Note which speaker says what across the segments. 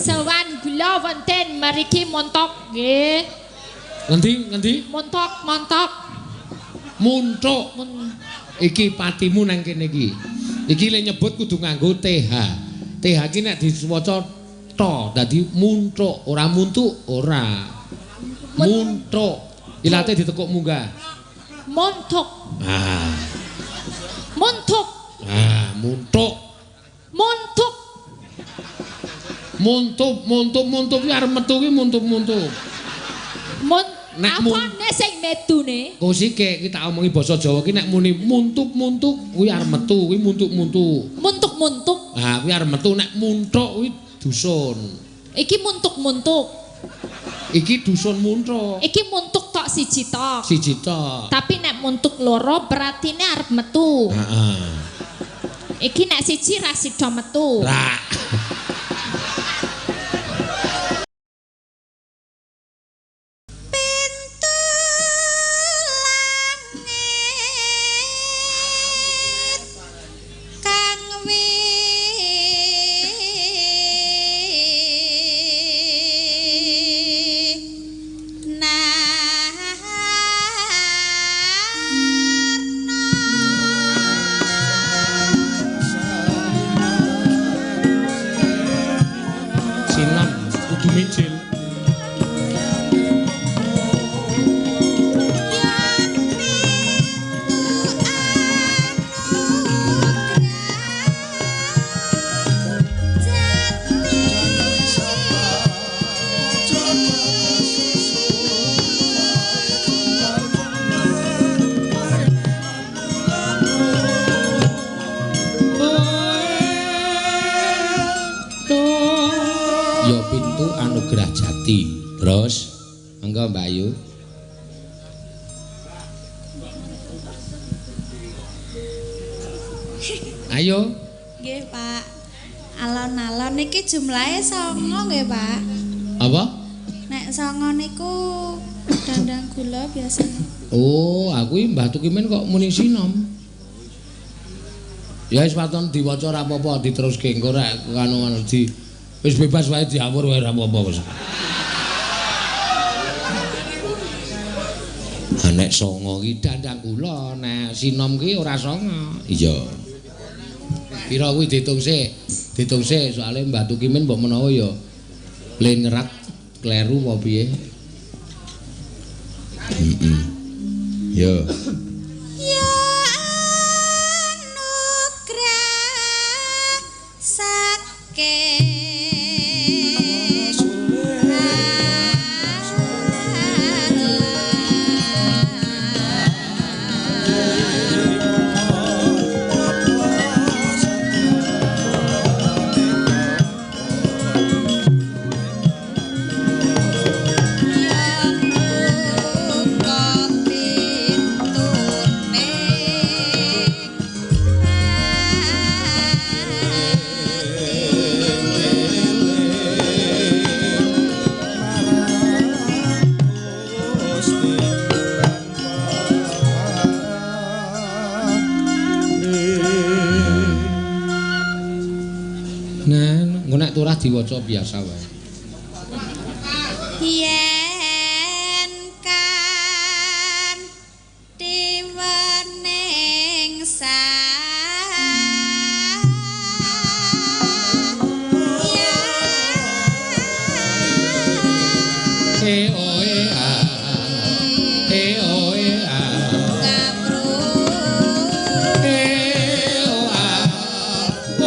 Speaker 1: Sowan gula wonten mriki montok nggih.
Speaker 2: Ngendi ngendi?
Speaker 1: Montok, montok.
Speaker 2: Muntuk.
Speaker 1: Mun
Speaker 2: Iki patimu nang kene iki. Iki le nyebut kudu nganggo TH. TH iki nek diwaca to, dadi muntuk, ora muntuk, ora. Muntuk. Ilate ditekuk munggah.
Speaker 1: Montok.
Speaker 2: Ah.
Speaker 1: Montok.
Speaker 2: Ah, muntuk.
Speaker 1: Montok.
Speaker 2: Muntup, muntup, muntup ki arep metu ki muntup-muntup.
Speaker 1: Mun
Speaker 2: Nek mun-
Speaker 1: apane sing metune?
Speaker 2: Kosike iki tak omongi basa Jawa ki nek muni muntup-muntuk kuwi arep metu, kuwi muntuk-muntuk.
Speaker 1: Muntuk-muntuk.
Speaker 2: Ah, kuwi arep metu nek muntuk kuwi dusun.
Speaker 1: Iki muntuk-muntuk.
Speaker 2: Iki dusun muntuk.
Speaker 1: Iki muntuk tok siji tok.
Speaker 2: Siji tok.
Speaker 1: Tapi nek muntuk loro beratine arep metu.
Speaker 2: Heeh.
Speaker 1: Iki nek siji ra sida metu.
Speaker 2: Ra.
Speaker 3: Pintu langit kang winarna.
Speaker 2: Sinan kudu mijil.
Speaker 3: Ya pintu anugrah jati.
Speaker 2: Ya pintu anugerah jati. Terus monggo Mbak Ayu. Ayo.
Speaker 3: Nggih, Pak. Alon-alon niki jumlahe 9 nggih, Pak.
Speaker 2: Apa?
Speaker 3: Nek 9 niku dandang gula biasanya.
Speaker 2: Oh, aku iki Mbah Tukimin kok muni sinom. Ya wis waton diwaca ora apa-apa diteruske engko rek anu di wis bebas wae diawur wae ora apa-apa wis. Ha nek songo ki dandang kula, nek sinom ki ora songo. Iya. Pira kuwi diitung sik? Diitung sik soalé Mbah Tukimin mbok menawa ya le nyerat kleru apa piye. Heeh. Yo.
Speaker 3: Ya anugrah saking
Speaker 2: Nah, engko nek turah diwaca biasa wae.
Speaker 3: Yen kan diwening sayang
Speaker 2: E o e a. E o e a.
Speaker 3: ngapruh
Speaker 2: E o a. O.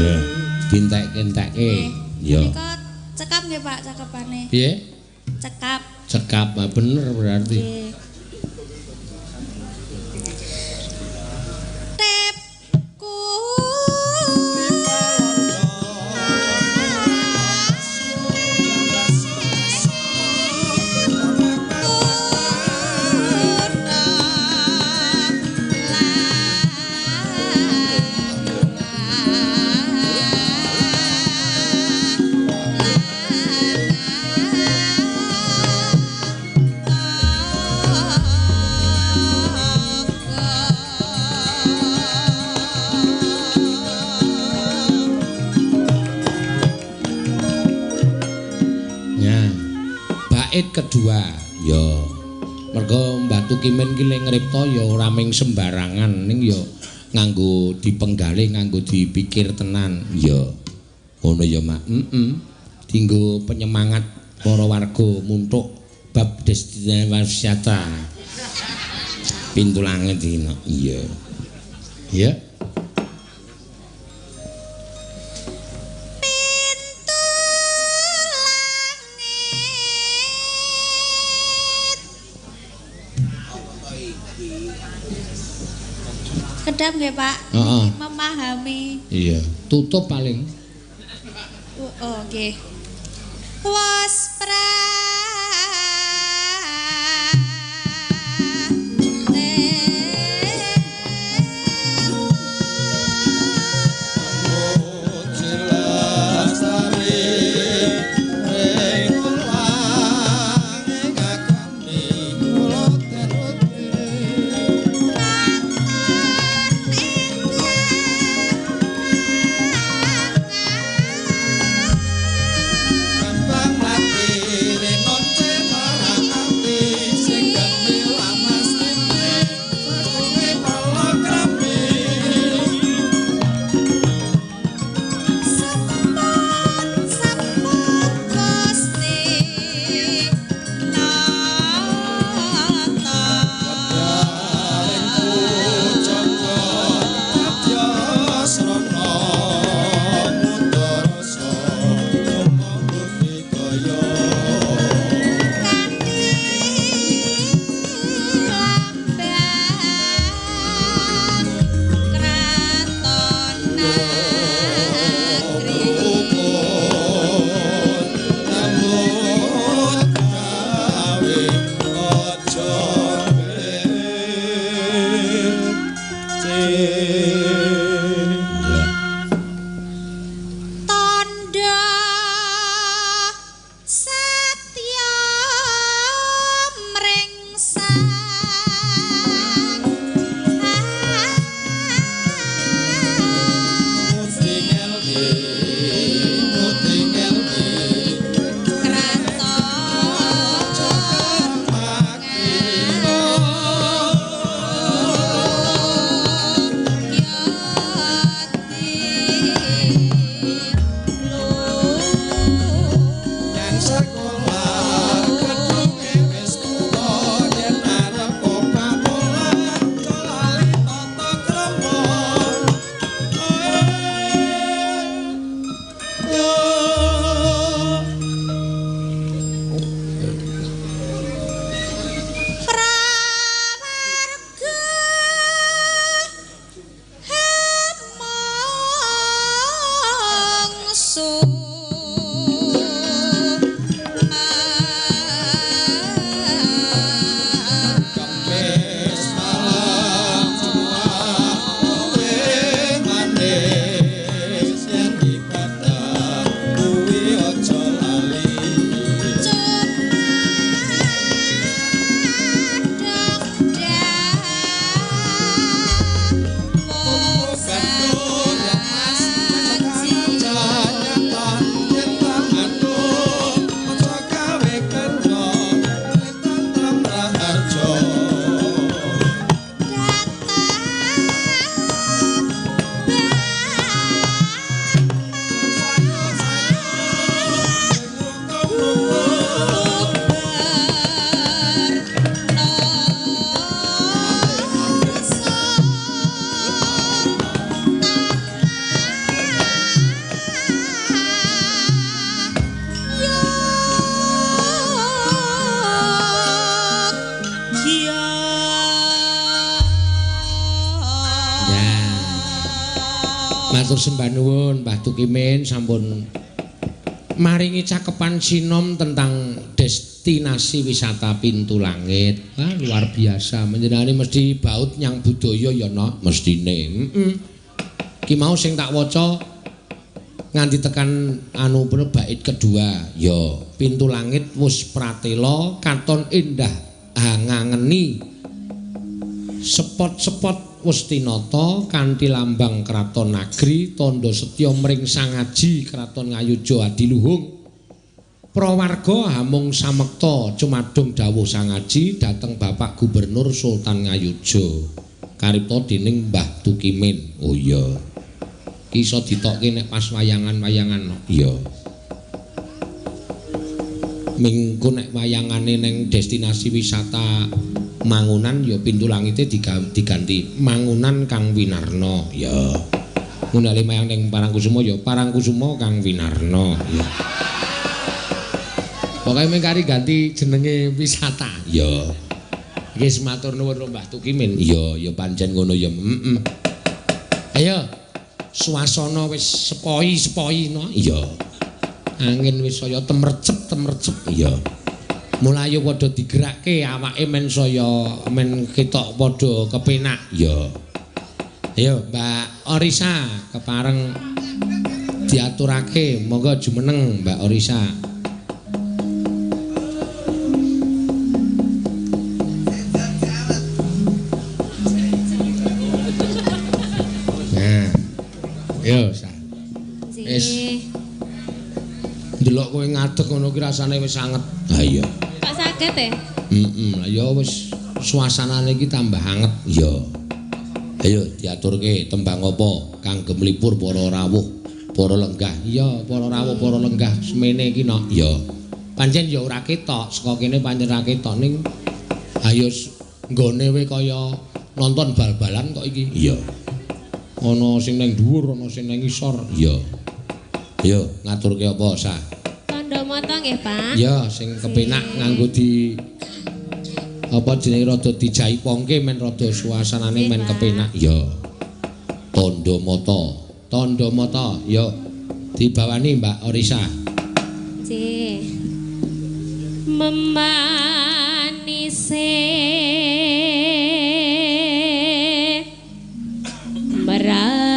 Speaker 2: Ya, dientek-entekke. Ya.
Speaker 3: Menika cekap nggih Pak cakepane.
Speaker 2: Piye?
Speaker 3: Cekap.
Speaker 2: Cekap, bener berarti.
Speaker 3: Nggih.
Speaker 2: Kedua, ya. Mergo Mbah Tukimin ki le ngripta ya ora ming sembarangan, ning ya nganggo dipenggalih, nganggo dipikir tenan. Ya. Ngono ya, Mak. Heeh. Dinggo penyemangat para warga muntuk bab destinasi wisata. Pintu langit iki, Nok. Iya. Ya.
Speaker 3: Kedap nggih, Pak.
Speaker 2: Heeh.
Speaker 3: Memahami.
Speaker 2: Iya, tutup paling.
Speaker 3: Oh, nggih. Was
Speaker 2: Matur sembah nuwun Mbah Tukimin sampun maringi cakepan sinom tentang destinasi wisata Pintu Langit. Wah, luar biasa. Menjenengane mesti baut nyang budaya ya, Nok, mestine. Heeh. Ki mau sing tak waca nganti tekan anu bait kedua. Ya, Pintu Langit wus pratela katon endah hangangeni. Sepot-sepot wus tinata kanthi lambang kraton nagri tandha setya mring sangaji kraton Ngayogya adiluhung. Prawarga hamung samekta cumadung dawuh sangaji dhateng Bapak Gubernur Sultan Ngayogya karipta dening Mbah Tukimin. Oh iya. Ki iso ditokke nek pas wayangan-wayangan. Iya. Mingko nek wayangane ning destinasi wisata Mangunan ya Pintu Langite diganti Mangunan Kang Winarno. Ya. Ngono lek mayang ning Parangkusumo ya Parangkusumo Kang Winarno. Ya. Pokoke mung kari ganti jenenge wisata. Ya. Iki matur nuwun Mbah Tukimin. Iya, ya pancen ngono ya. Heeh. Ayo. Suasana wis sepoi-sepoi no. Iya. Angin wis saya temercep-temercep. Iya. Mulayu padha digerakke awake men saya men ketok padha kepenak. Ya. Ayo Mbak Orisa kepareng diaturake, monggo jumeneng Mbak Orisa. Nah. Yo, Sa. Wis. Ndelok kowe ngadeg ngono ki rasane wis anget. Ha iya.
Speaker 3: Kok saged e?
Speaker 2: Heeh, lah ya wis suasanane iki tambah anget. Ya. Ayo diaturke tembang apa kang gemlipur para rawuh, para lenggah. Iya, para rawuh, para lenggah semene iki nok. Ya. Pancen ya ora ketok, saka kene pancen ora ketok ning ayo nggone we kaya nonton bal-balan kok iki. Iya. Ana sing ning dhuwur, ana sing ning ngisor. Iya. Ayo ngaturke apa, Sa?
Speaker 3: Tandha mata nggih, Pak.
Speaker 2: Ya, sing kepenak nganggo di apa jenenge rada dijaipongke men rada suasanane men kepenak. Ya. Tandha mata. Tandha mata, ya. Dibawani Mbak Orisa.
Speaker 3: Nggih. Memanise merati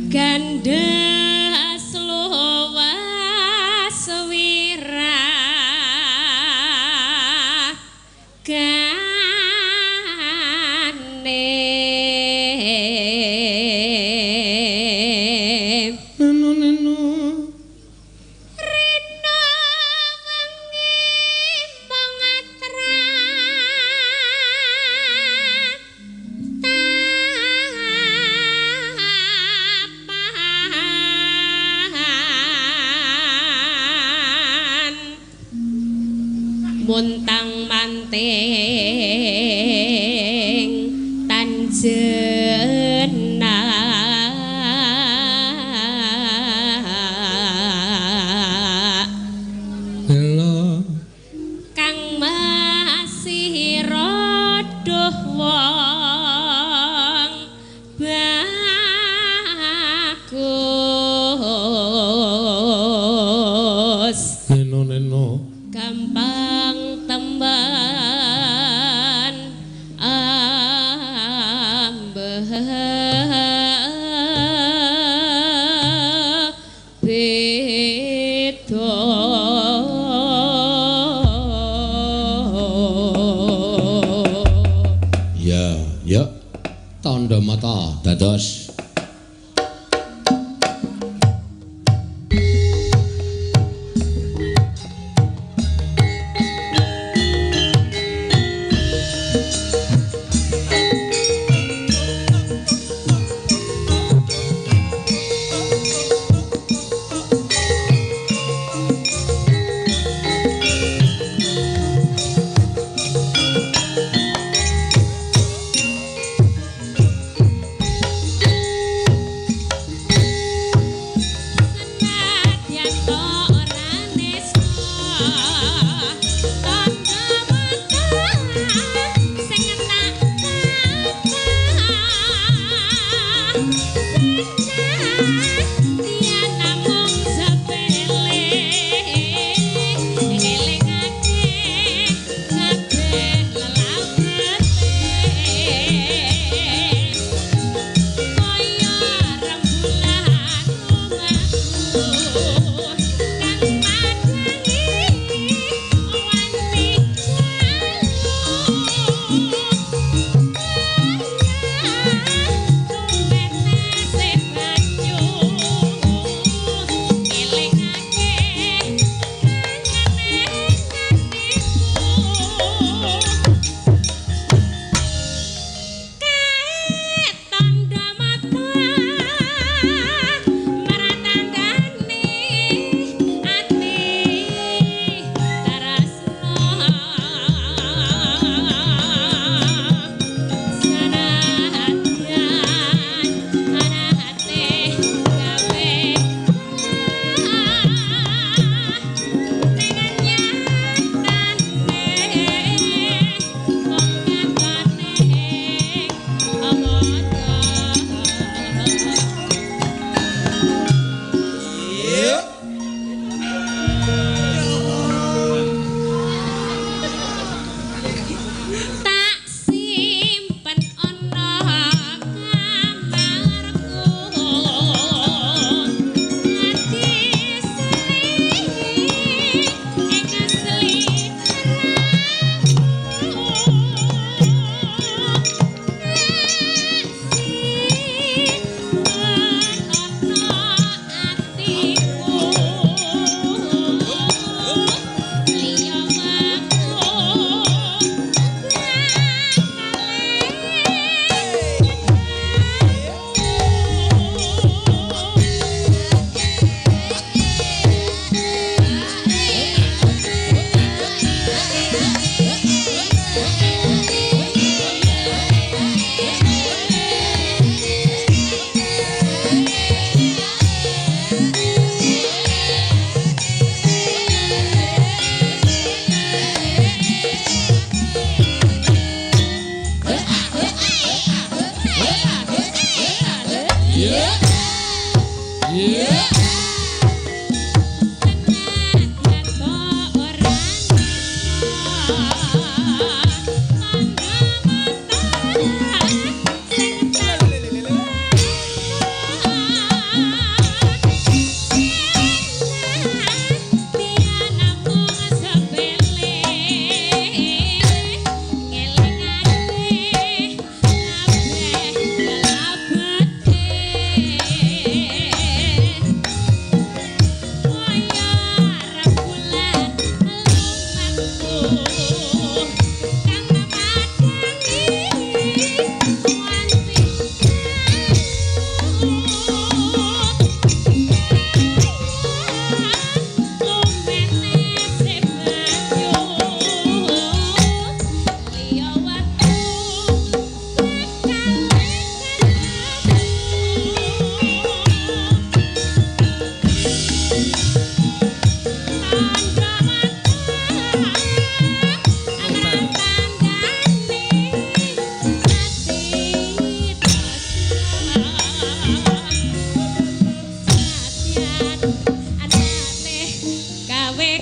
Speaker 3: gandes luwas wirah gane
Speaker 2: neno neno
Speaker 3: rino wengi mangatra muntang manting tanjena
Speaker 2: lho
Speaker 3: kang masih rodoh wong bagus
Speaker 2: neno neno
Speaker 3: gampang temban ambeh beda.
Speaker 2: Ya, ya. Tandha mata dados.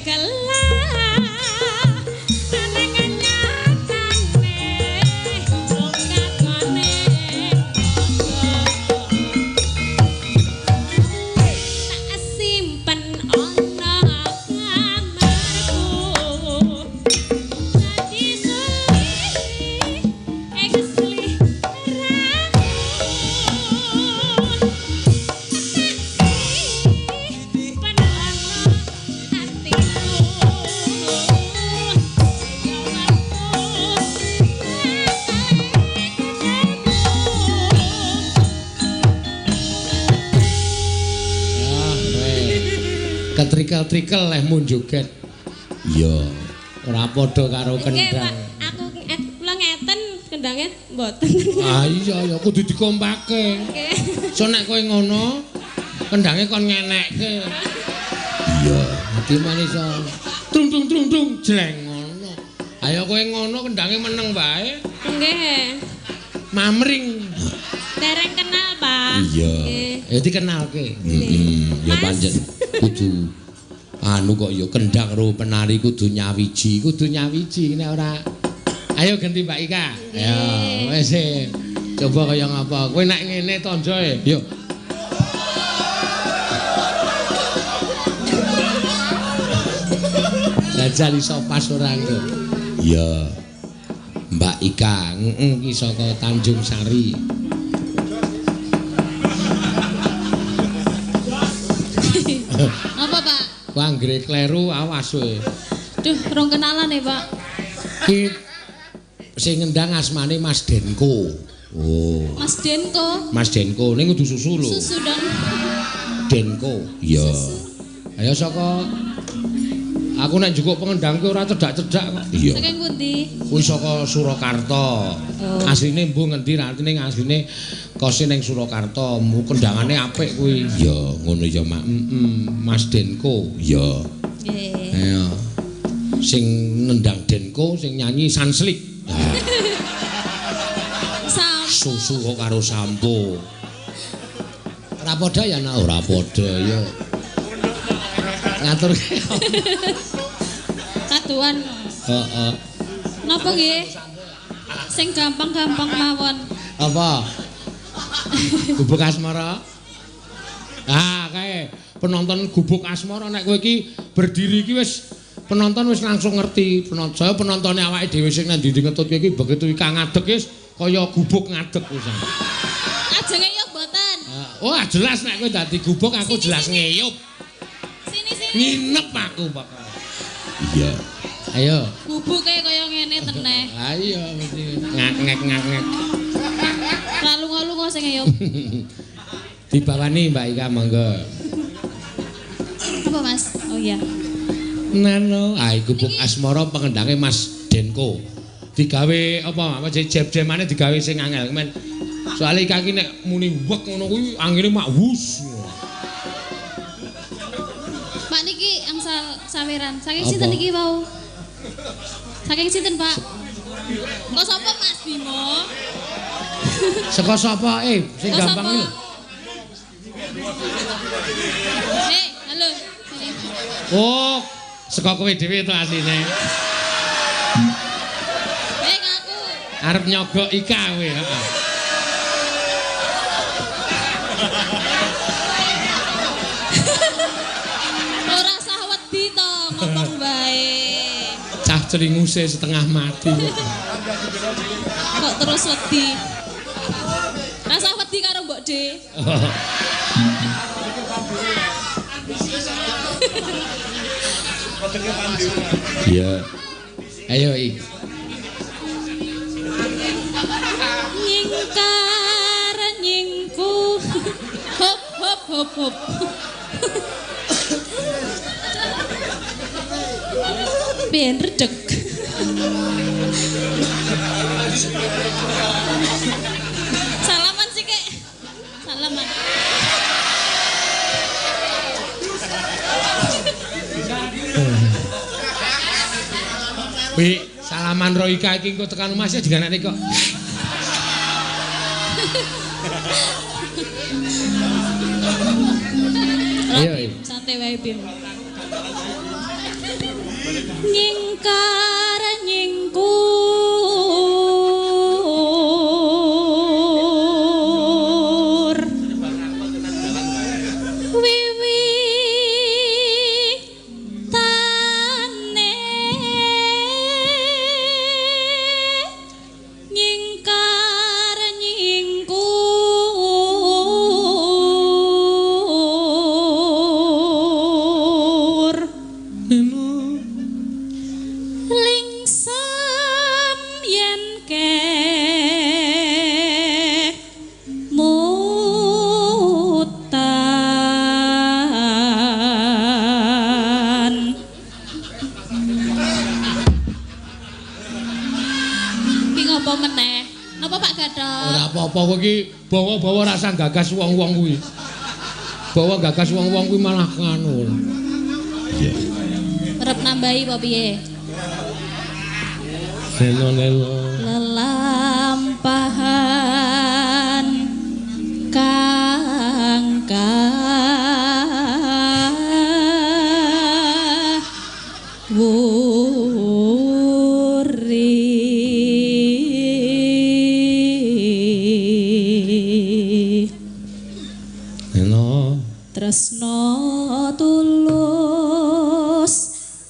Speaker 1: gelah aneng nyatane wong kagone tak simpen ana kamarku dadi sulih sliramu simpen ana atiku ya waktu
Speaker 2: Ah, weh. Ketrikel-trikel leh mun joget. Iya, ora padha karo
Speaker 4: Nggih, Pak.
Speaker 2: kendang.
Speaker 4: Aku kula ngeten kendange mboten.
Speaker 2: Ah iya ya kudu dikompake.
Speaker 4: Nggih.
Speaker 2: So nek kowe ngono, kendange kon ngenekke. Iya, dadi man iso trung trung trung trung jleng ngono. Ayo kowe ngono kendange meneng wae,
Speaker 4: Nggih.
Speaker 2: mamring.
Speaker 4: Dereng kenal, Pak.
Speaker 2: Iya.
Speaker 4: Nggih.
Speaker 2: Ya dikenalke. Heeh, ya
Speaker 4: Mas.
Speaker 2: pancen kudu anu kok ya kendang karo penari kudu nyawiji nek ora. Ayo ganti Mbak Ika. Ya, wis e. Coba kaya ngapa? Kowe nek ngene tonjoe. Yo. Jajal iso pas ora engko. Iya. Mbak Ika, heeh ki saka Tanjung Sari.
Speaker 1: Apa, Pak?
Speaker 2: Wah, anggere kleru awas kowe.
Speaker 1: Duh, rong kenalan ya, Pak.
Speaker 2: Ki sing ngendang asmane Mas Denko. Oh,
Speaker 1: Mas Denko.
Speaker 2: Mas Denko ning kudu susu lho.
Speaker 1: Susu dong.
Speaker 2: Denko. Iya. Ayo saka aku nek njukuk pengendang ki ora cedak-cedak kok. Iya.
Speaker 1: Saking pundi?
Speaker 2: Kuwi saka Surakarta.
Speaker 1: Oh.
Speaker 2: Asline mbuh ngendi artine asline kose ning Surakarta. Mbuh kendangane apik kuwi. Iya, ngono ya, Mak. Heeh, Mas Denko. Iya.
Speaker 1: Nggih.
Speaker 2: Ayo. Sing nendang Denko, sing nyanyi Sanslik.
Speaker 1: Sam.
Speaker 2: Susu kok karo sampo. Ora padha ya, Nak? Ora padha ya. Ngatur.
Speaker 1: Kaduan.
Speaker 2: Heeh.
Speaker 1: Napa nggih? Sing gampang-gampang mawon.
Speaker 2: Apa? Gubuk Asmara. Ah, kae penonton Gubuk Asmara nek kowe iki berdiri iki wis penonton wis langsung ngerti. Penonton saya penontone awake dhewe sing nang ndi ngetut kowe iki begitu Ika ngadeg wis kaya gubuk ngadeg wis.
Speaker 1: Ajenge yo mboten.
Speaker 2: Wah, jelas nek kowe dadi gubuk aku
Speaker 1: Sini,
Speaker 2: jelas
Speaker 1: sini.
Speaker 2: ngeyup.
Speaker 1: Sini sini.
Speaker 2: Nginep aku pokoke. Iya. Ayo.
Speaker 1: Gubuke kaya ngene teneh.
Speaker 2: Ayo mesti ngak ngek ngak ngek.
Speaker 1: Ra lunga-lunga sing ngeyup.
Speaker 2: Dibawani Mbak Ika monggo.
Speaker 1: Apa, Mas? Oh iya.
Speaker 2: Nano, ah Gubuk Asmara pengendange Mas Denko. Digawe apa apa jeb-jemane digawe sing angel men. Soale Ika ki nek muni wek ngono kuwi angine mak wus.
Speaker 1: Pak niki angsal saweran. Saking
Speaker 2: Apa?
Speaker 1: sinten niki wau? Saking sinten, Pak? Kok sapa Mas Bimo?
Speaker 2: Saka sapa sing
Speaker 1: Kok
Speaker 2: gampang
Speaker 1: sapa?
Speaker 2: iki lho.
Speaker 1: Halo. Sini.
Speaker 2: Oh, saka kowe dhewe to asline.
Speaker 1: Ngaku.
Speaker 2: Arep nyogok Ika kowe, heeh.
Speaker 1: Ora sah wedi to ngomong wae.
Speaker 2: Cah cringuse setengah mati kok.
Speaker 1: Kok terus wedi? Rasa wedi karo Mbok De.
Speaker 2: Iya. Ayo Ik.
Speaker 1: Nyingkar nyingku. Hop hop hop hop. Ben redeg. Salaman sih kek. Salaman.
Speaker 2: Wi, salaman ro Ika iki engko tekan omah sih diganakne kok. Ayo,
Speaker 1: Bim, santai wae Bim. Nyingkar nyingkur wiwitane nyingkar nyingkur lingsem yen ke mutan ki ngopo meneh napa Pak Gatot?
Speaker 2: Ora apa-apa kowe iki bawa-bawa rasa gagas wong-wong kuwi. Bawa gagas wong-wong kuwi malah nganu. Iya.
Speaker 1: Arep nambahi apa piye?
Speaker 2: Lelo-lelo.
Speaker 1: Lelampahan kang kawuri
Speaker 2: Lelo.
Speaker 1: tresno tulus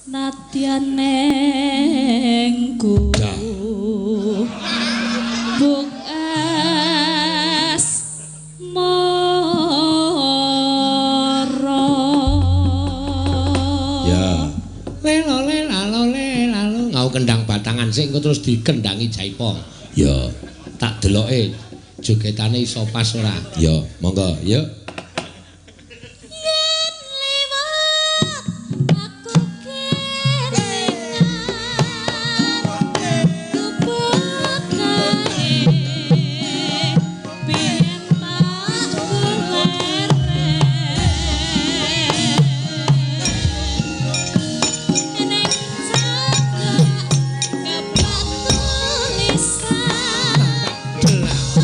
Speaker 1: nadyan neng ku
Speaker 2: Dah.
Speaker 1: buk asmara.
Speaker 2: Ya. Lelo lelo lelo. Ngau kendang batangan sik engko terus dikendangi jaipong. Ya. Tak deloke jogetane iso pas ora. Ya, monggo, yuk.
Speaker 1: Yen liwat aku kelingan gubuk kae biyen tak goleren ning cagak keplak tulisan
Speaker 2: Jelas.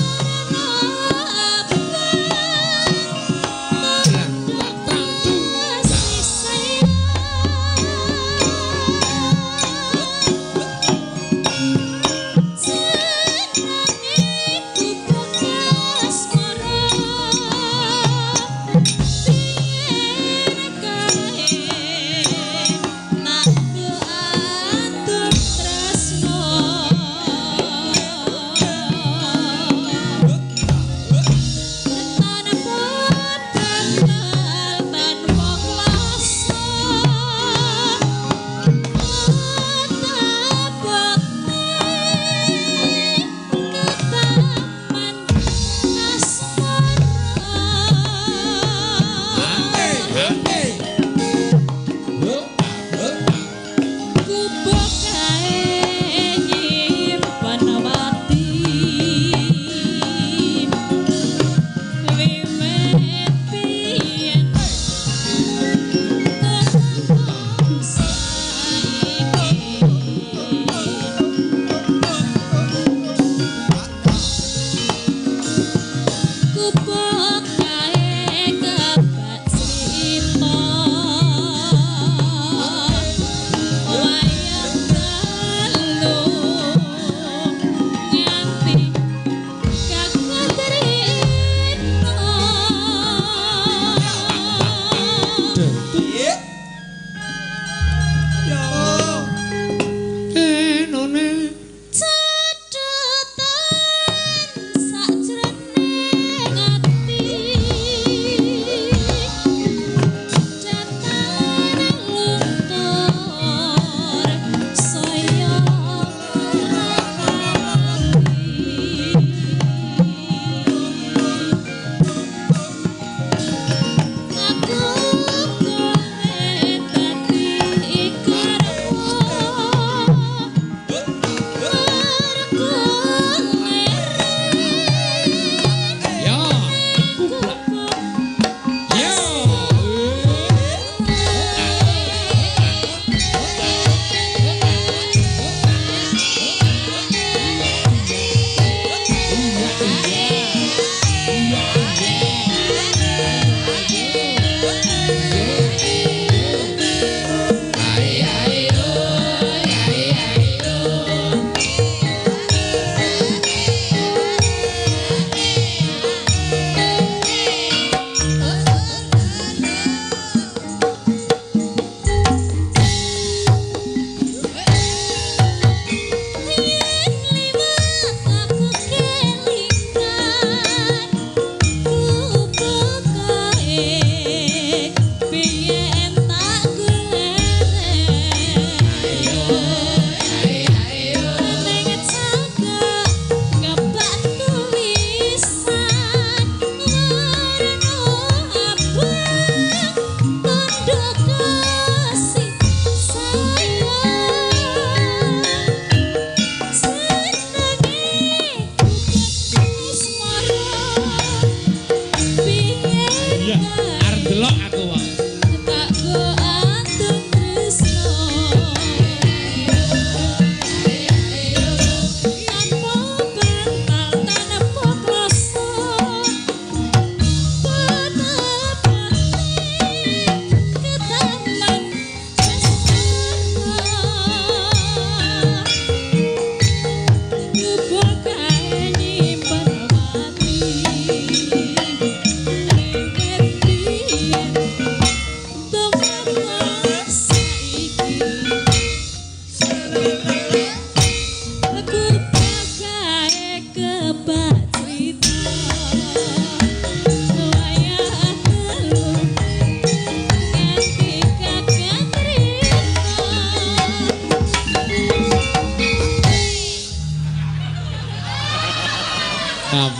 Speaker 1: abang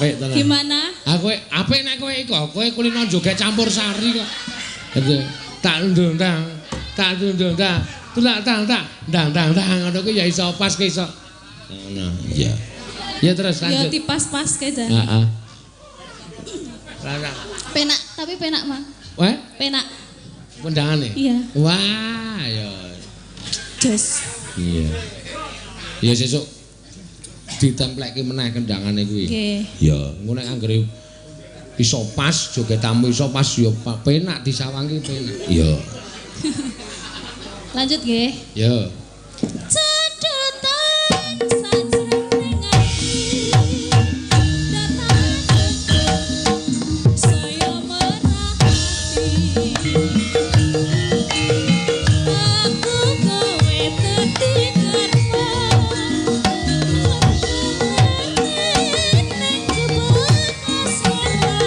Speaker 2: Apik tenan.
Speaker 1: Gimana?
Speaker 2: Ah kowe apik nek kowe iku, kowe kulino joget campur sari kok. Tak ndung tang, tak ndung tang, tulak tang tak, ndang ndang ndang ngono kuwi ya iso pas ki iso. Ngono. Iya. Ya terus
Speaker 1: Ya
Speaker 2: lanjut.
Speaker 1: dipas-paske jan.
Speaker 2: Heeh. Lah.
Speaker 1: Penak, tapi penak, Mang.
Speaker 2: Weh,
Speaker 1: Penak.
Speaker 2: kendangane?
Speaker 1: Iya.
Speaker 2: Wah, ya.
Speaker 1: Jos.
Speaker 2: Iya. Ya sesuk ditemplekke meneh kendangane kuwi.
Speaker 1: Nggih.
Speaker 2: Ya, engko nek anggere iso pas jogetamu iso pas ya penak disawangke penak. Iya.
Speaker 1: Lanjut nggih.
Speaker 2: Ya.
Speaker 1: Cedotan sajroning ati datang saya merahati aku kowe dadi korban ning jebak asmara.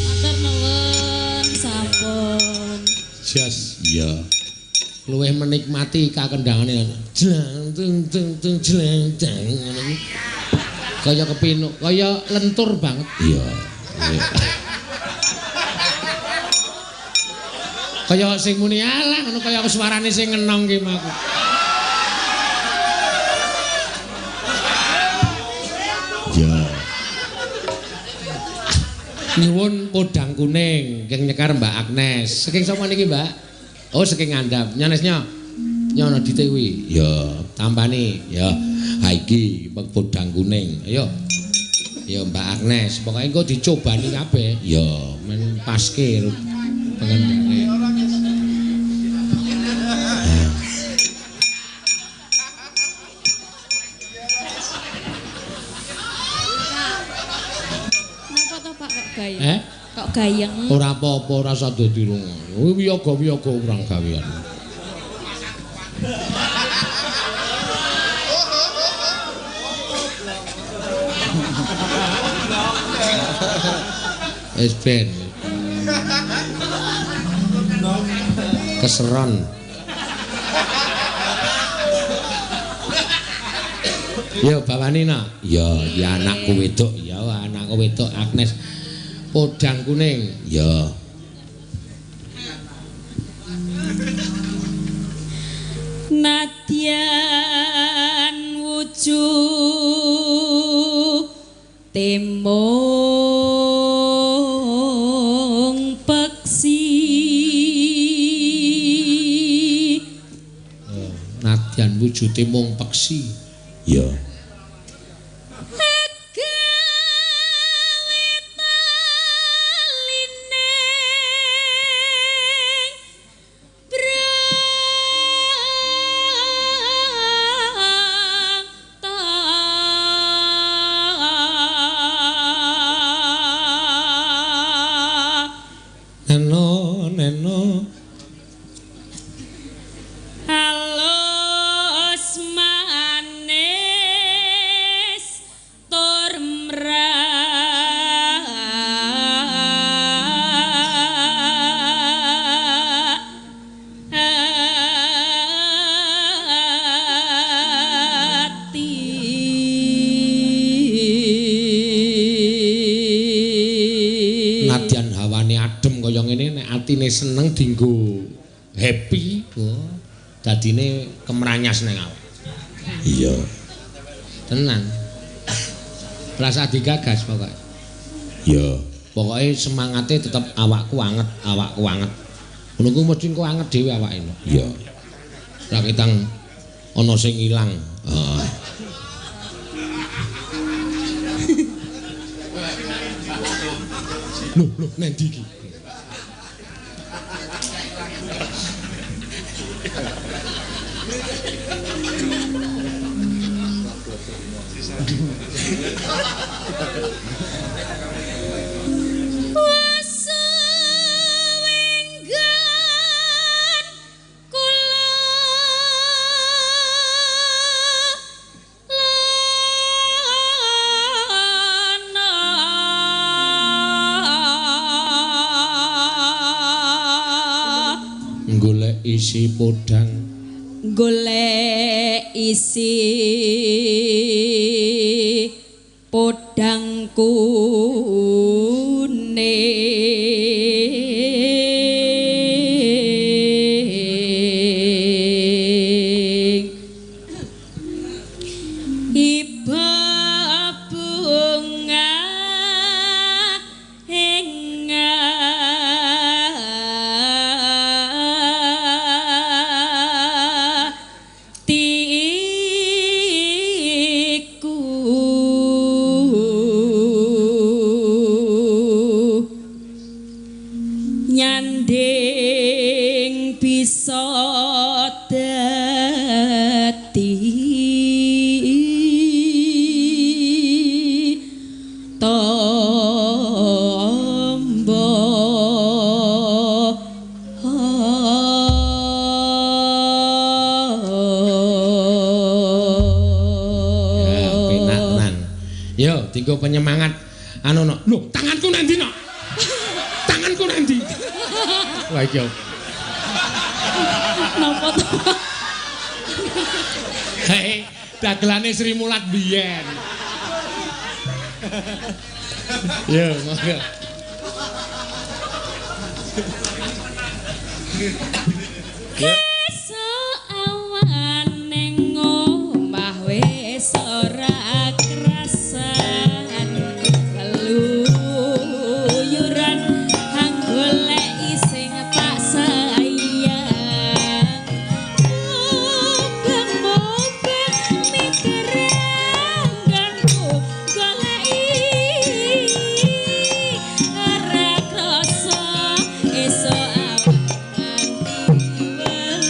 Speaker 1: Matur nuwun sampun.
Speaker 2: Jos. Iya. Luwih menikmati kakendangane. Jlang tung tung tung jlang jlang ngono kuwi. Kaya kepinuk, kaya lentur banget. Iya. Iya. Kaya sing muni alah ngono kaya suarane sing ngenong ki aku. Iya. Nyuwun podang kuning keng nyekar Mbak Agnes. Saking sapa niki, Mbak? Oh, saking ngandhap. Nyanesnya. Nyono dite kuwi. Ya, tampani. Ya. Ha iki podang kuning. Ayo. Ya Mbak Agnes, pokoke engko dicobani kabeh. Ya, men paske pengendane.
Speaker 1: Napa to Pak kok gayeng?
Speaker 2: Eh?
Speaker 1: Kok gayeng?
Speaker 2: Ora apa-apa, ora usah dadi rungono. Kuwi wiyaga-wiyaga kurang gawean. Wis ben. Keseron. Yo bawani nak. Ya, ya anakku wedok, ya anakku wedok Agnes. Podang kuning. Ya.
Speaker 4: Nadyan wujud temong peksi.
Speaker 2: Oh, nadyan wujude mung peksi. Ya.
Speaker 4: Gawe taline brang ta.
Speaker 2: Neno neno
Speaker 4: Halus manis tur mrak ati.
Speaker 2: Nadyan hawane adem kaya ngene nek atine seneng dinggo happy, wah, dadine kemranyas nang awak. Iya. Tenan. Rasa digagas pokoke. Iya. Pokoke semangate tetep awakku anget, awakku anget. Ngono kuwi mesti engko anget dhewe awake. Iya. Ra ketang ana sing ilang. Heeh. Loh, loh, nendi iki?
Speaker 4: Wasuwenggan kula lana
Speaker 2: Golek isi podang.
Speaker 4: Golek isi Nyanding bisa dadi tombo.
Speaker 2: Ya, penak tenan. Yo, dinggo penyemangat anu no. Lho, tanganku nang ndi no? Tanganku nang ndi? Wah, iki.
Speaker 1: Napa to?
Speaker 2: Hei, dagelane Sri Mulat biyen. Yo, monggo.
Speaker 4: Esuk awan ning omah wis ora krasan keluyuran anggoleki sing tak sayang mubeng-mubeng miterangganku goleki ora krasa esuk awan nganti wengi.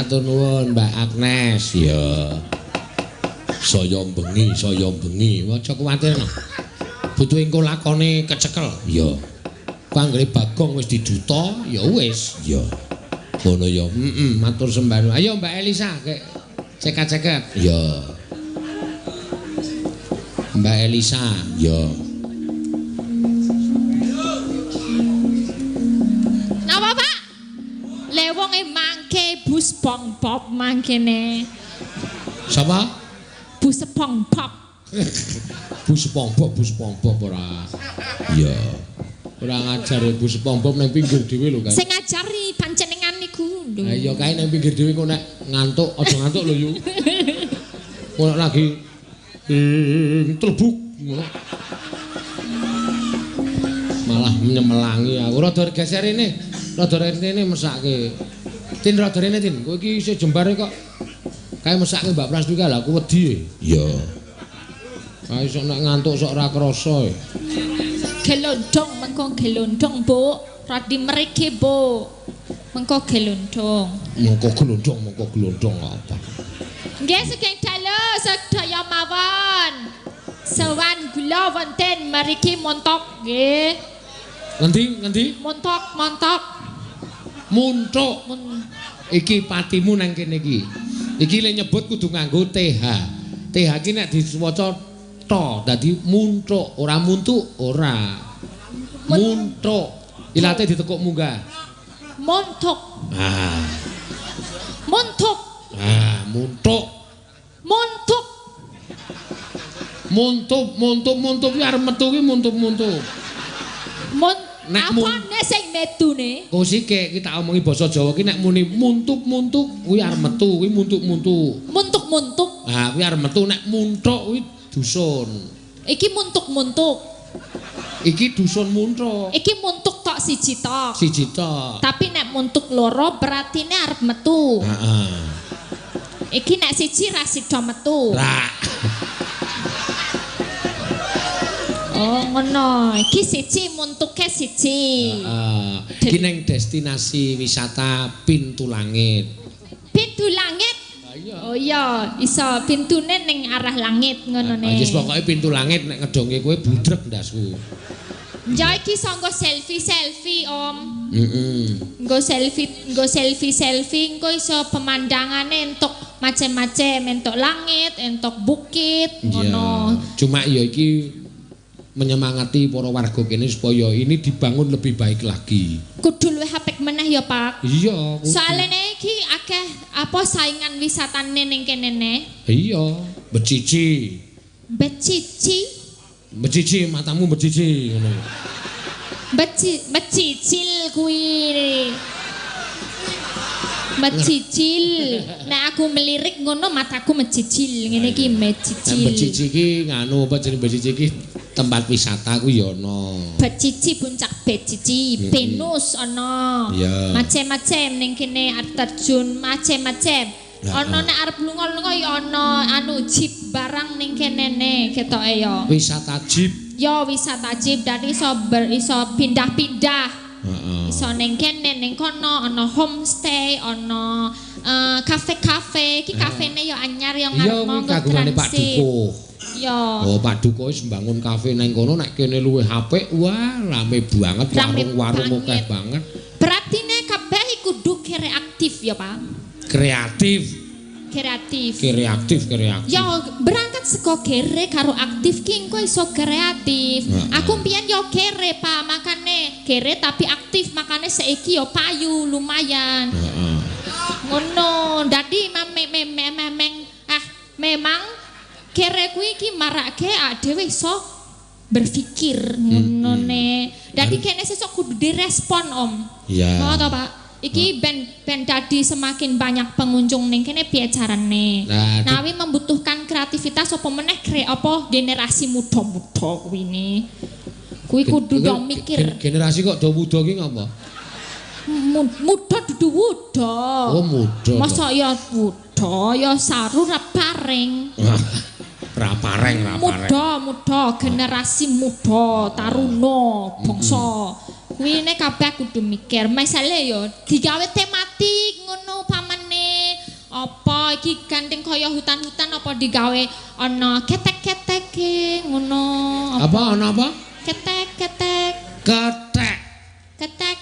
Speaker 2: Matur nuwun Mbak Agnes. Ya. Saya bengi, saya bengi. Aja kuwatir no. Butuh engko lakone kecekel. Ya. Ku anggere Bagong wis diduta, ya wis. Ya. Ngono ya. Heeh, matur sembah nuwun. Ayo Mbak Elisa, kek ceket-ceket. Ya. Mbak Elisa, ya.
Speaker 1: Napa, Pak? Le wonge mangke bus pong pop mangkene.
Speaker 2: Sapa?
Speaker 1: Bus pong pop.
Speaker 2: Bu SpongeBob, Bu SpongeBob ora. Iya. Ora ngajar ya Bu SpongeBob nang pinggir dhewe lho kae.
Speaker 1: Sing ngajari panjenengan niku lho.
Speaker 2: Lah iya kae nang pinggir dhewe kok nek ngantuk aja ngantuk lho yu. Kok nek lagi telebuk ngono. Malah nyemelangi aku. Rada geser rene. Rada rene mesake. Tin rada rene Tin. Kowe iki isih jembare kok. Kae mesake Mbak Prastika lha aku wedi. Iya. Kae sok nek ngantuk sok ora krasa. E.
Speaker 1: Gelondong mengko gelondong, Bu. Radi mriki, Bu. Mengko gelondong.
Speaker 2: Mengko gelondong, mengko gelondong apa?
Speaker 1: Nggih sugeng dalu sedaya mawon. Sowan gula wonten mriki montok nggih.
Speaker 2: Ngendi ngendi?
Speaker 1: Montok, montok.
Speaker 2: Muntuk.
Speaker 1: Mun
Speaker 2: Iki patimu nang kene iki. Iki le nyebut kudu nganggo TH. TH iki nek diwaca to, dadi muntuk, ora muntuk, ora. Muntuk. Ilate ditekuk munggah.
Speaker 1: Montok,
Speaker 2: Ah,
Speaker 1: montok,
Speaker 2: ah, muntuk.
Speaker 1: montok.
Speaker 2: Muntup, muntup, muntup kuwi arep metu kuwi muntup-muntup.
Speaker 1: Mon
Speaker 2: Nek mun-
Speaker 1: apane sing metune?
Speaker 2: Kok sike iki tak omongi basa Jawa ki nek muni muntup-muntup kuwi arep metu, kuwi muntuk-muntuk.
Speaker 1: Muntuk-muntuk.
Speaker 2: Ah, kuwi arep metu nek muntuk kuwi dusun.
Speaker 1: Iki muntuk-muntuk.
Speaker 2: Iki dusun muntuk.
Speaker 1: Iki muntuk tok siji tok.
Speaker 2: Siji tok.
Speaker 1: Tapi nek muntuk loro berarti ne arep metu.
Speaker 2: Heeh.
Speaker 1: Iki nek siji ra sida metu.
Speaker 2: Ra.
Speaker 1: Oh ngono. Iki siji muntuke siji.
Speaker 2: Heeh. Iki ning destinasi wisata Pintu Langit.
Speaker 1: Pintu langit.
Speaker 2: Iya.
Speaker 1: Oh iya, iso pintune ning arah langit ngono ne.
Speaker 2: Wis pokoke Pintu Langit nek ngedonge kowe budrek ndasku.
Speaker 1: Ya iki iso nggo selfie-selfie, Om.
Speaker 2: Heeh.
Speaker 1: Nggo selfie, nggo selfie-selfie engko iso pemandangane entuk macem-macem, entuk langit, entuk bukit, ngono.
Speaker 2: Cuma ya iki menyemangati para warga kene supaya ini dibangun lebih baik lagi.
Speaker 1: Kudu luwih apik meneh ya, Pak.
Speaker 2: Iya. Kudu.
Speaker 1: Soalnya iki akeh apa saingan wisatane ning kene ne.
Speaker 2: Iya, becici.
Speaker 1: Becici,
Speaker 2: Becici matamu becici ngono.
Speaker 1: Becicil kuwi. Mecicil. Nek aku melirik ngono mataku mecicil. Ngene iki
Speaker 2: Nek
Speaker 1: mecicil.
Speaker 2: becici iki nganu apa jeneng becici iki tempat wisata kuwi ya ana.
Speaker 1: Becici puncak Becici, Venus ana.
Speaker 2: Iya.
Speaker 1: Macem-macem ning kene air terjun macem-macem. Ana nek arep lunga-lunga ya ana anu jeep barang ning kene ne ketoke ya.
Speaker 2: Wisata jeep.
Speaker 1: Ya wisata jeep dadi iso iso pindah-pindah.
Speaker 2: Heeh.
Speaker 1: Iso ning kene ning kono ana homestay, ana kafe-kafe. Iki kafene ya anyar ya
Speaker 2: Iya
Speaker 1: ngarep
Speaker 2: kuwi
Speaker 1: monggo
Speaker 2: kagungane Pak
Speaker 1: transit.
Speaker 2: Dukuh.
Speaker 1: Ya.
Speaker 2: Oh, Pak Dukuh wis mbangun kafe nang kono nek kene luwih apik, wah rame banget,
Speaker 1: Rame
Speaker 2: warung-warung akeh
Speaker 1: banget.
Speaker 2: banget.
Speaker 1: Berarti ne kabeh kudu kreatif ya, Pak.
Speaker 2: Kreatif,
Speaker 1: Kreatif.
Speaker 2: kreatif, kreatif.
Speaker 1: Ya berangkat saka kere karo aktif ki engko iso kreatif.
Speaker 2: Heeh.
Speaker 1: Aku mbiyen yo kere, Pak, makane kere tapi aktif, makane saiki yo payu lumayan.
Speaker 2: Heeh.
Speaker 1: Ngono, dadi memang kere kuwi iki marake awake dhewe iso berpikir ngono ne. Dadi kene sesuk kudu direspon, Om.
Speaker 2: Iya.
Speaker 1: Ngono to, Pak? Iki ben dadi semakin banyak pengunjung ning kene piye carane?
Speaker 2: Nah,
Speaker 1: Nawi membutuhkan kreativitas apa meneh apa generasi muda-muda kuwi ne. Kuwi kudu dong mikir.
Speaker 2: Generasi kok do muda ki ngapa?
Speaker 1: Muda dudu wuda.
Speaker 2: Oh, muda.
Speaker 1: Masa ya wuda ya saru ra paring.
Speaker 2: Ra pareng, ra pareng.
Speaker 1: Muda, muda, generasi muda, taruna, bangsa. Kuwi ne kabeh kudu mikir. Misale ya digawe tematik ngono pamane. Apa iki gandeng kaya hutan-hutan apa digawe ana ketek-keteke ngono.
Speaker 2: Apa ana apa?
Speaker 1: Ketek-ketek.
Speaker 2: Ketek.
Speaker 1: Ketek.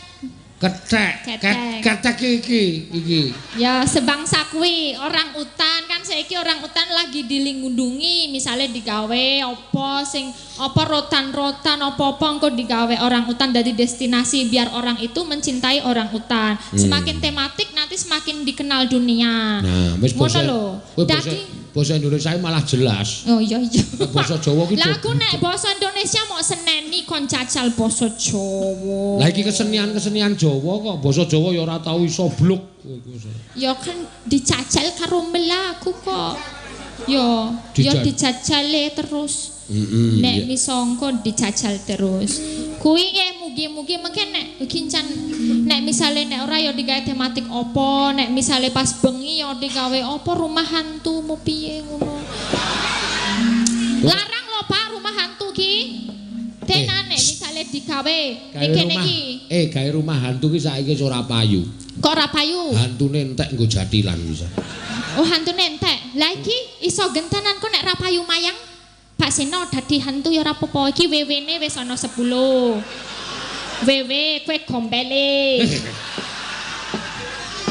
Speaker 2: Ketek.
Speaker 1: Ketek.
Speaker 2: Ketek iki iki.
Speaker 1: Ya sebangsa kuwi orang utan kan saiki orang utan lagi dilindungi, misalnya digawe apa sing apa rotan-rotan apa-apa engko digawe orang utan dari destinasi biar orang itu mencintai orang utan. Semakin tematik nanti semakin dikenal dunia.
Speaker 2: Nah, wis
Speaker 1: Ngono
Speaker 2: basa.
Speaker 1: lho.
Speaker 2: Kowe basa
Speaker 1: Dadi
Speaker 2: basa Indonesia malah jelas.
Speaker 1: oh iya iya.
Speaker 2: Basa Jawa ki
Speaker 1: Lah aku nek basa Indonesia mau seneni kon jajal basa Jawa.
Speaker 2: Lah iki kesenian-kesenian Jawa kok basa Jawa ya ora tau iso bluk.
Speaker 1: Ya kan dicajal karo melaku kok. Yo, yo dijajale terus.
Speaker 2: Heeh.
Speaker 1: Nek misongko dijajal terus. Kuwi nggih mugi-mugi mungkin nek kincan nek misale nek ora ya digawe tematik apa, nek misale pas bengi ya digawe apa rumah hantu mau piye ngono. Larang lho Pak rumah hantu ki. Tenan nek misale digawe ning kene iki.
Speaker 2: Gawe rumah hantu ki saiki wis ora payu.
Speaker 1: Kok ora payu?
Speaker 2: Hantune entek nggo jathilan bisa.
Speaker 1: Oh hantune entek. Lah iki iso gentenan kok nek ra payu mayang. Pak Seno dadi hantu ya ora apa-apa. Iki WW-ne wis ana 10. WW kowe gombele.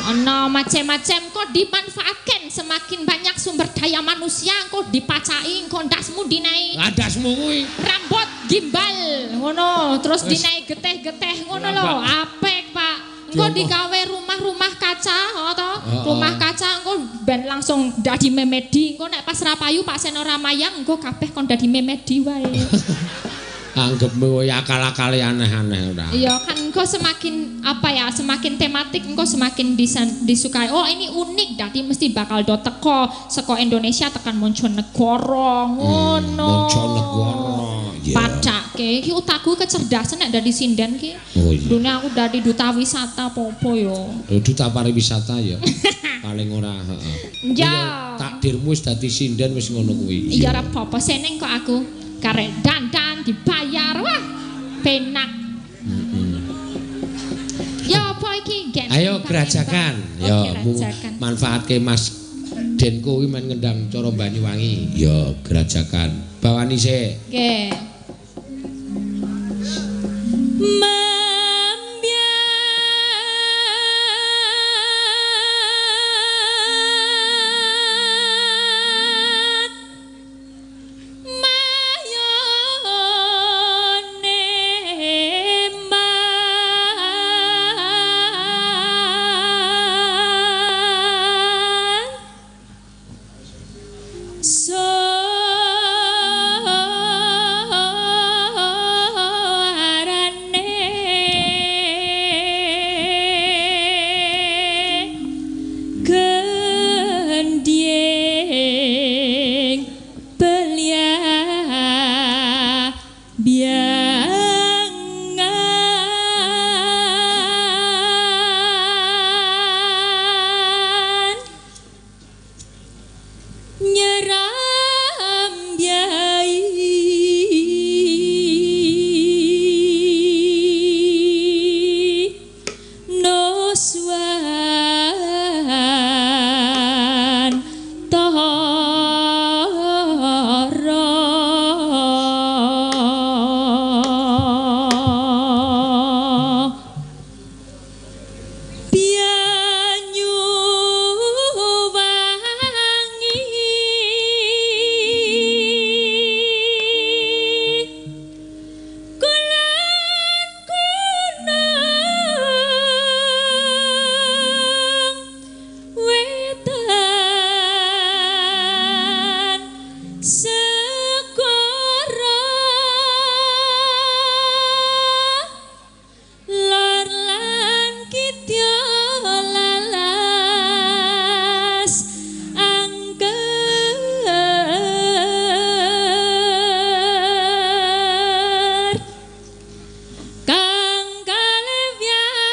Speaker 1: Ana macem-macem kok dimanfaatkan semakin banyak sumber daya manusia kok dipacai engko ndasmu dinai
Speaker 2: Ndasmu kuwi.
Speaker 1: Rambut gimbal ngono, terus dinai geteh-geteh ngono lho. Apik, Pak. Engko digawe rumah-rumah kaca, to? Rumah kaca engko ben langsung dadi memedi. Engko nek pas ra payu Pak Seno ra mayang engko kabeh kon dadi memedi wae.
Speaker 2: Anggepmu wae akal-akale aneh-aneh ora.
Speaker 1: Iya kan engko semakin apa ya, semakin tematik engko semakin disukai. Oh ini unik, dadi mesti bakal do teko saka Indonesia tekan Monconegoro ngono.
Speaker 2: Monconegoro. Yeah.
Speaker 1: Pacake iki otakku kecerdasan nek dadi sinden ki.
Speaker 2: Oh iya.
Speaker 1: Dunia aku dadi duta wisata apa-apa ya.
Speaker 2: Duta pariwisata ya. Paling ora, heeh.
Speaker 1: Ya.
Speaker 2: Takdirmu wis dadi sinden wis ngono kuwi.
Speaker 1: Iya ora apa-apa, seneng kok aku. Karek dandan dibayar. Wah, penak. Ya apa iki?
Speaker 2: Ayo gerajakan. Ya manfaatke Mas Denko kuwi men ngendang cara Banyuwangi. Ya gerajakan. Bawani sik.
Speaker 1: Nggih.
Speaker 4: Mambyat mayone man sorane gendhing belia biangan nyeram biai noswan tara Banyu wangi kulon gunung wetan segara lor lan kidya lalas angker kang kalewyat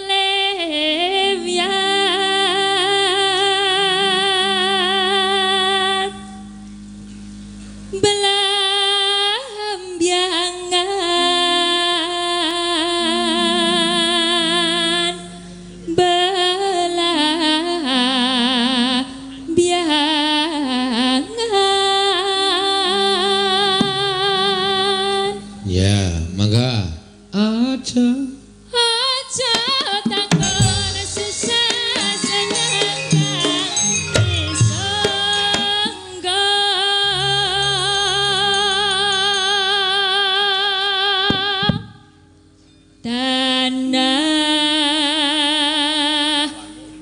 Speaker 4: lewyat belambiangan
Speaker 2: Aja.
Speaker 4: Aja takon susah seneng kang disangga. Tanah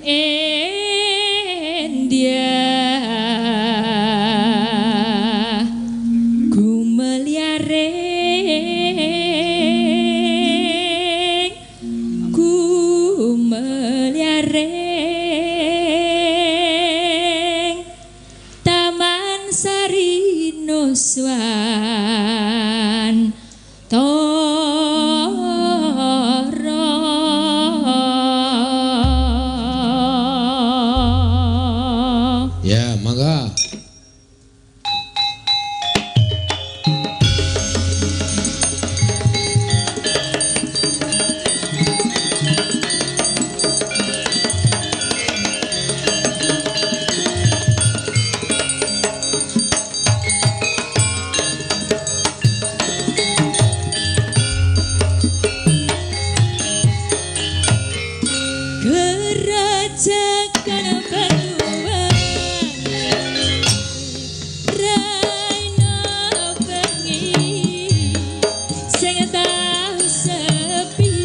Speaker 4: India gumeliaring gumeliaring Taman Sari Nuswan Toro.
Speaker 2: Ya, mangga.
Speaker 4: Gerajakan batuan Raina bengi sing tau sepi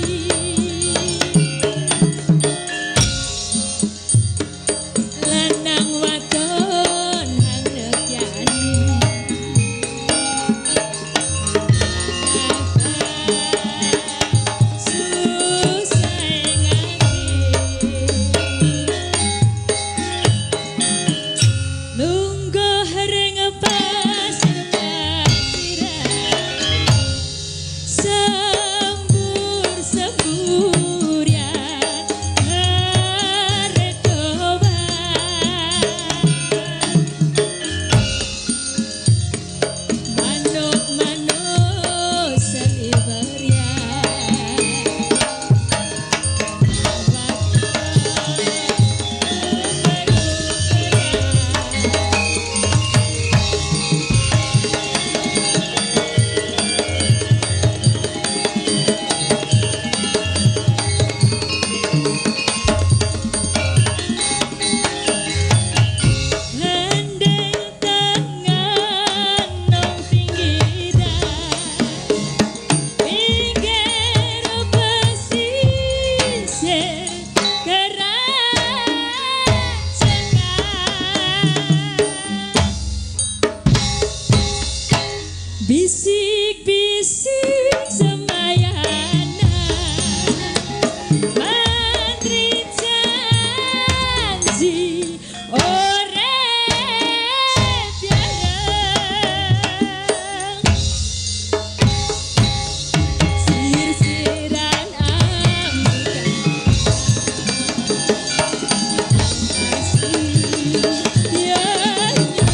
Speaker 4: lanang wadon hangekyani lungguh ring pasir pasiran sembur semburian haredowan manuk-manuk seliberian Hendeng tengan nong pinggiran pinggir pesisir keracekan bisik-bisik semayana mantri janji ore biareng sir-siran ambukan ya nyuwangi.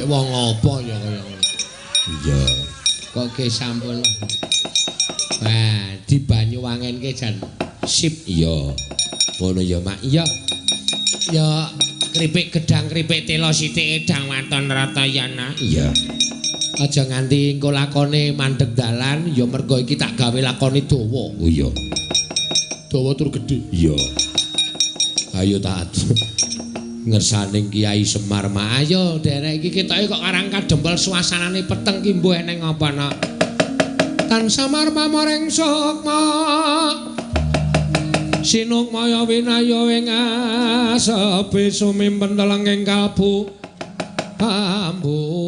Speaker 2: wong apa ya kaya ngono. Iya. Kok ge sampun. Wah, di Banyuwangenke jan sip iya. Ngono ya, Mak. Iya. Ya kripik gedang kripik telo sithik edang waton Ratayana. Iya. Aja nganti engko lakone mandeg dalan ya mergo iki tak gawe lakone dawa. Oh iya. Dawa tur gedhe. Iya. Ayo taat. Ngersaning Kiai Semar Mak. Ayo derek iki ketoke kok karang kadempel suasanane peteng ki mbuh eneng apa nak. Tan samar pamoreng sukma. Sinukmaya winaya ing asepi sumimpen telenging kalbu. Ambukaning